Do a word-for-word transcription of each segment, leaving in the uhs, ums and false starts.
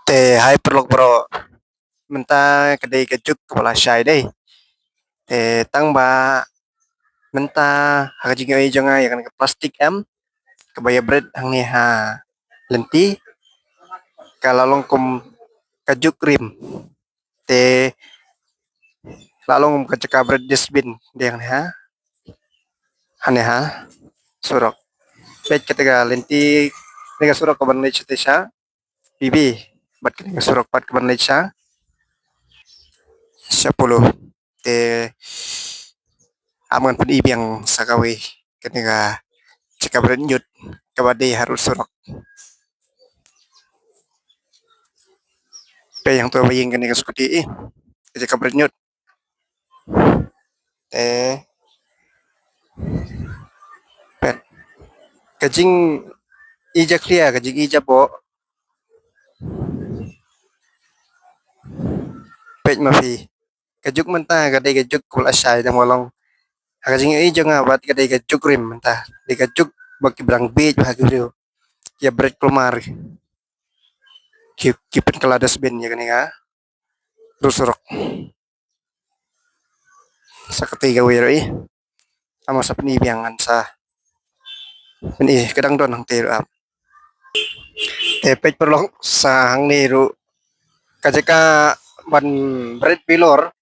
Te hai paralok baroh, mynta ka dei ka juk kaba lashai dei. Te tang ba mynta ha ka jingïohi jong nga ïa kane ka plastik em kaba ïa bret hangne ha lynti, ka la long kum ka juk rim. Te la long kum ka jaka bret dustbin dei hangne ha, hangne ha surok. Peit kata ka lynti, kane ka surok kaban leit shatei sha P B bad kane ka surok pat kaban leit sha, sha Polo. Te ym ngan pyni biang sa kawei kane ka jaka bret ñiut kaba dei harud surok. Peit hangto ba ïeng kane ka scooty, eh, ka jaka bret ñiut. Te peit ka jingïakhlia, ka jingïaboh. Peit ma phi, ka juk mynta ka dei ka juk kaba lashai, tang ba long ha ka jingïohi jong nga pat ka dei ka juk rim mynta, dei ka juk ba ki briew bieit bha, ki briew ïa bret kulmar, ki, ki pynkylla dustbin ïa kane ka rud surok. Sa katei kawei ruh, eh, ym sa pyni biang, ngan sa pyni ka dang don hangtei ruh ap. Te peit paralok, sa hangne ruh ka jaka ban bret bilor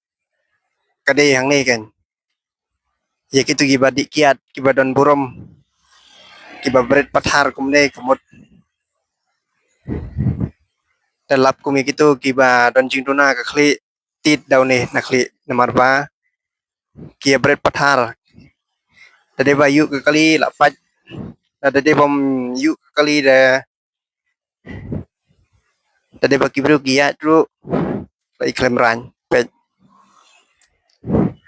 ka dei hangne kan. Ïa kito kiba dih kiad, kiba don burom, kiba bret pathar kumne ka mut da lap kum ïa kito kiba don jingduna ka khlieh, tied da une na khlieh, namar ba ki ïa bret pathar. Da dei ba ïuh ka kali la pait, da dei bym ïuh ka kali da, da dei ba ki briew ki ïaid ruh la i khlem rang. Peit,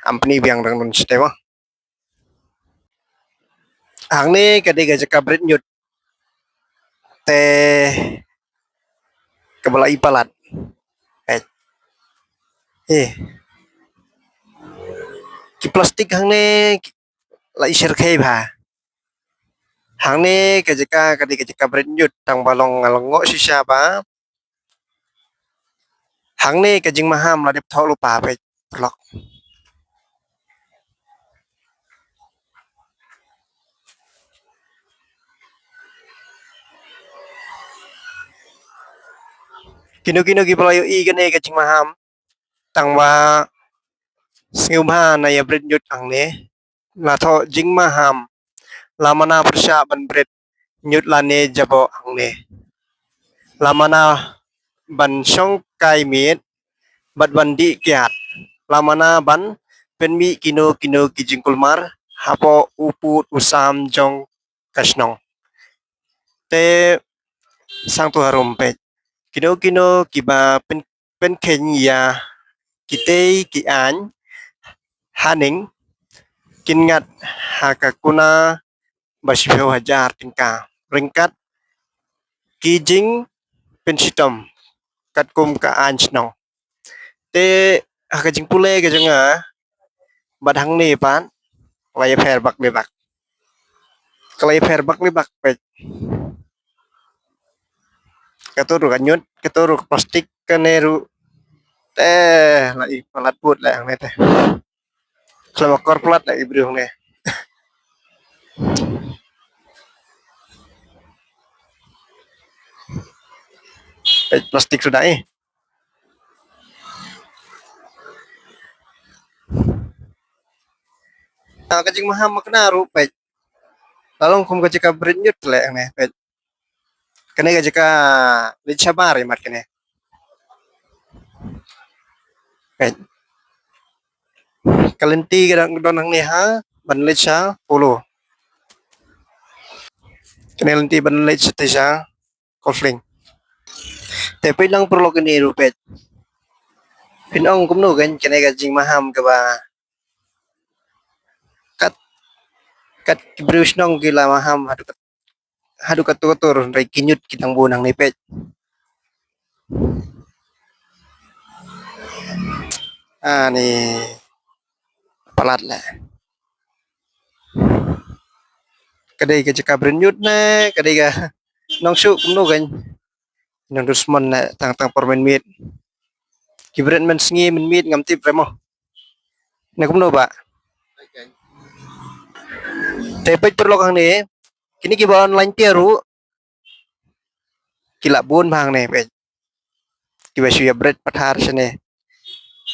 ym pyni biang, dang don shatei mo. Hangne ka dei ka jaka bret ñiut te kaba la i palat. Eh, eh, ki plastik hangne ki la i syrkhei bha. Hangne ka jaka ka dei ka jaka bret ñiut, tang ba long, nga long ngoh shisha ba hangne ka jingmaham la dep thoh lypa, peit paralok. Kino kino kiba la ïohi kane ka jingmaham, tang ba sngewbha na ïa bret ñiut hangne. La thoh jingmaham, la mana pyrshah ban bret ñiut lane jaboh hangne. La mana ban shong kai miet bad ban dih kiad. La mana ban pynmih kino kino ki jingkulmar hapoh u pud u sam jong ka shnong. Te sangtu harum, peit, kino kino kiba pyn, pynkheiñ ïa kitei ki aiñ haneng kin ngat ha ka kuna ba shiphew hajar tyngka ryngkat ki jingpynshitom katkum ka aiñ shnong. Te ha ka jingpule ka jong nga bad hangne pat, ka la ïapher bak le bak. Ka la ïapher bak le bak, peit. Kato ruh ka ñiut, kato ruh ka plastik, kane ruh te la i palat bud leh hangne te. Khlem akor palat leh i briew hangne. Peit plastik suda, eh. Ah, ka jingmaham ma kane ruh, peit, la long kum ka jaka bret ñiut leh hangne, peit. Kane ka jaka leit shabar ïa mat kane. Peit, ka lynti ka dang don hangne ha ban leit sha Polo. Kane lynti ban leit shatei sha Kawfling. Te peit lang paralok, kane ruh, peit. Phin ong kumno kan, kane ka jingmaham kaba kat, kat ki briew shnong ki la maham haduh kat, haduh kato kato ruh, hynrei ki ñiut ki dang bun hangne, peit. Ani palat leh. Ka dei ka jaka bret ñiut ne ka dei ka nong shuh kumno kan. Nang dusmon na tang tang por mynmiet. Ki bret mynsngi mynmiet ngam tip re mo. Na kumno ba. Te peit paralok hangne. Kine kiba online tiar ruh ki la bun bha hangne peit. Kiba shu ïa bret pathar shane.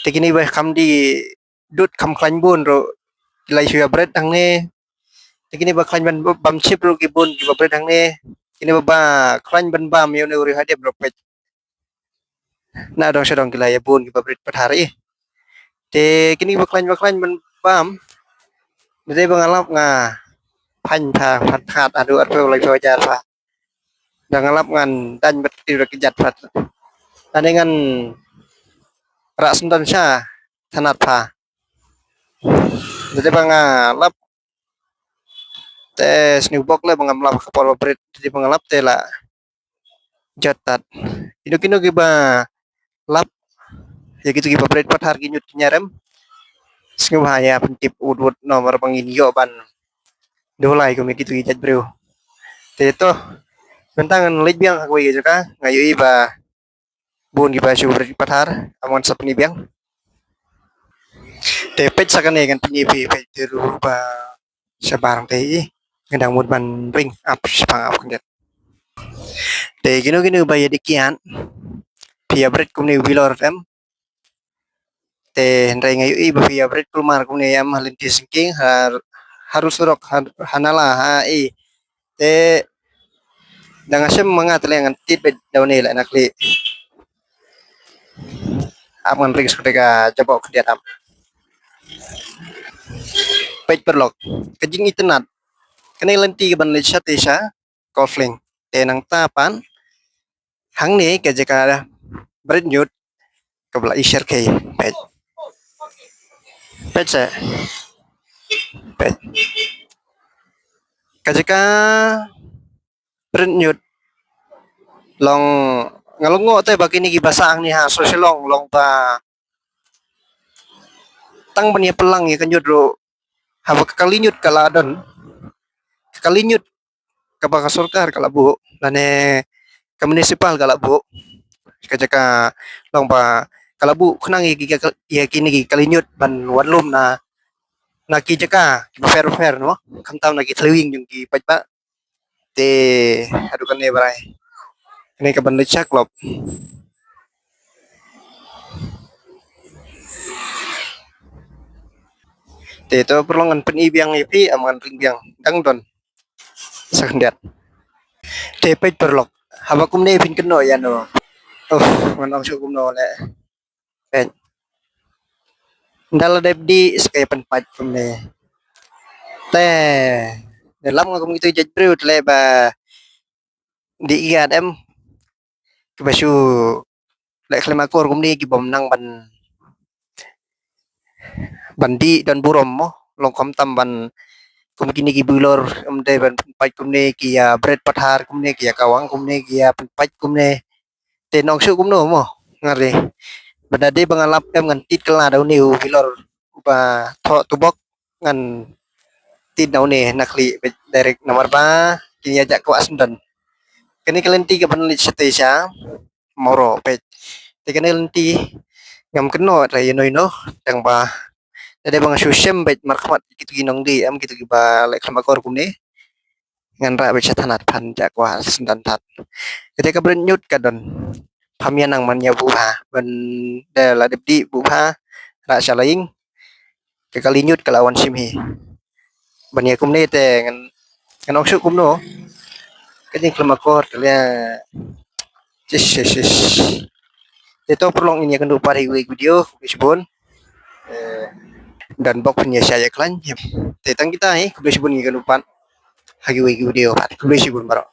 Te kine ba kham dih dud kham khlaiñ bun ruh ki la shu ïa bret hangne. Te kine ba khlaiñ ban bam chip ruh ki bun kiba bret hangne. Kine ba ba khlaiñ ban bam ïa une u riewhadem ruh peit. Na dong sha dong ki la ïa bun kiba bret pathar ïa. Te kine ba khlaiñ ba khlaiñ ban bam. Dei ba nga lap nga phan pha phan khat adu arphew laiphew hajar pha. Da nga lap ngan daiñ bad ki da ki jat pat. Ane ngan rah sendon sha thanat pha. Dei ba nga lap te sniewbok le ba ngam lap ka por ba bret, dei ba nga lap te la jot tat. Kino kino kiba lap ïa kitu kiba bret pathar ki ñiut ki ñiar em. Sngewbha ïa pyntip ut ut namar ba ngin ïoh ban dulai kum ïa kitu ki jait briew. Te to, mynta ngan leit biang ha kawei ka jaka, nga ïohi ba bun kiba shu bret pathar, am ngan sa pyni biang. Te peit sa kane ngan pyni phi, peit te ruh ba shabar te i, nga dang mut ban ring ap shaphang ap khyndiat. Te kino kino ba ïa dei kian phi ïa bret kumne u bilor em. Te hynrei nga ïohi ba phi ïa bret kulmar kumne em ha lynti syngking, ha, ha rud surok, ha, ha nala, ha i. Te da nga shem ma nga te leh ngan tied beit da une leh na khlieh. Ap ngan ring sha kata ka jabok khyndiat ap. Peit paralok, ka jingitynnad. Kane lynti kaban leit sha te sha Kawfling. Te nangta pat hangne ka jaka bret ñiut kaba la i sher khei. Peit. Peit se. Peit. Ka jaka bret ñiut. Long nga long ngo te ba kine kiba sah hangne ha sor Shillong long ba tang ban ïa pynlang ïa ka ñiut ruh haba ka kali ñiut ka la don. Ka kali ñiut kaba ka sorkar ka la buh lane ka municipal ka la buh. Ka jaka long ba ka la buh khnang ïa ki, ïa kine ki kali ñiut ban wan lum na, na ki jaka kiba pher pher no, khamtam na ki thliew ïing jong ki paidbah. Te haduh kane barai kane kaban leit sha Club. Te to paralok ngan pyni biang ïa phi, am ngan ring biang dang don sa khyndiat. Te peit paralok, haba kumne phin kynnoh ïano. Uf, ngan ong shuh kumno leh. Peit. Nda la dep dih sa ka ïa pynpait kumne. Te da lam nga kum kitu jait briew te leh ba dih ïa dem kiba shu leh khlem akor kumne kibym nang ban, ban dih don burom mo, long khamtam ban kum kine ki bilor em dei ban pynpait kumne ki ïa bret pathar kumne ki ïa kawang kumne ki ïa pynpait kumne. Te nong shu kumno mo nga re. Ba da dei ba nga lap em ngan tied kylla da une u bilor uba thoh tubok ngan tied na une na khlieh beit direct namar ba kin ïa jah kwah sendon. Kane ka lynti kaban leit sha te sha Mawroh peit. Te kane ka lynti ngam kynnoh re ïano ïano tang ba da dei ba nga shu shem beit markhmat kitu ki nongdie em kitu kiba leh khlem akor kumne. Ngan rah beit sha thanat phan jah kwah sendon tat. Kata ka bret ñiut ka don. Pham ïa nang man ïa buh bha ban da la dep dih buh bha rah sha la ïing. Ka kali ñiut ka la wan shim hi. Ban ïa kumne te ngan, ngan ong shuh kumno. Ka jingkhlem akor te leh. Shish shish shish. Te to paralok ngin ïa kynduh pat ha iwei i video khublei shibun. Don bok phin ïa shah ïa khlaiñ. Te tang kita hi khublei shibun ngin ïa kynduh pat ha iwei i video pat khublei shibun baroh.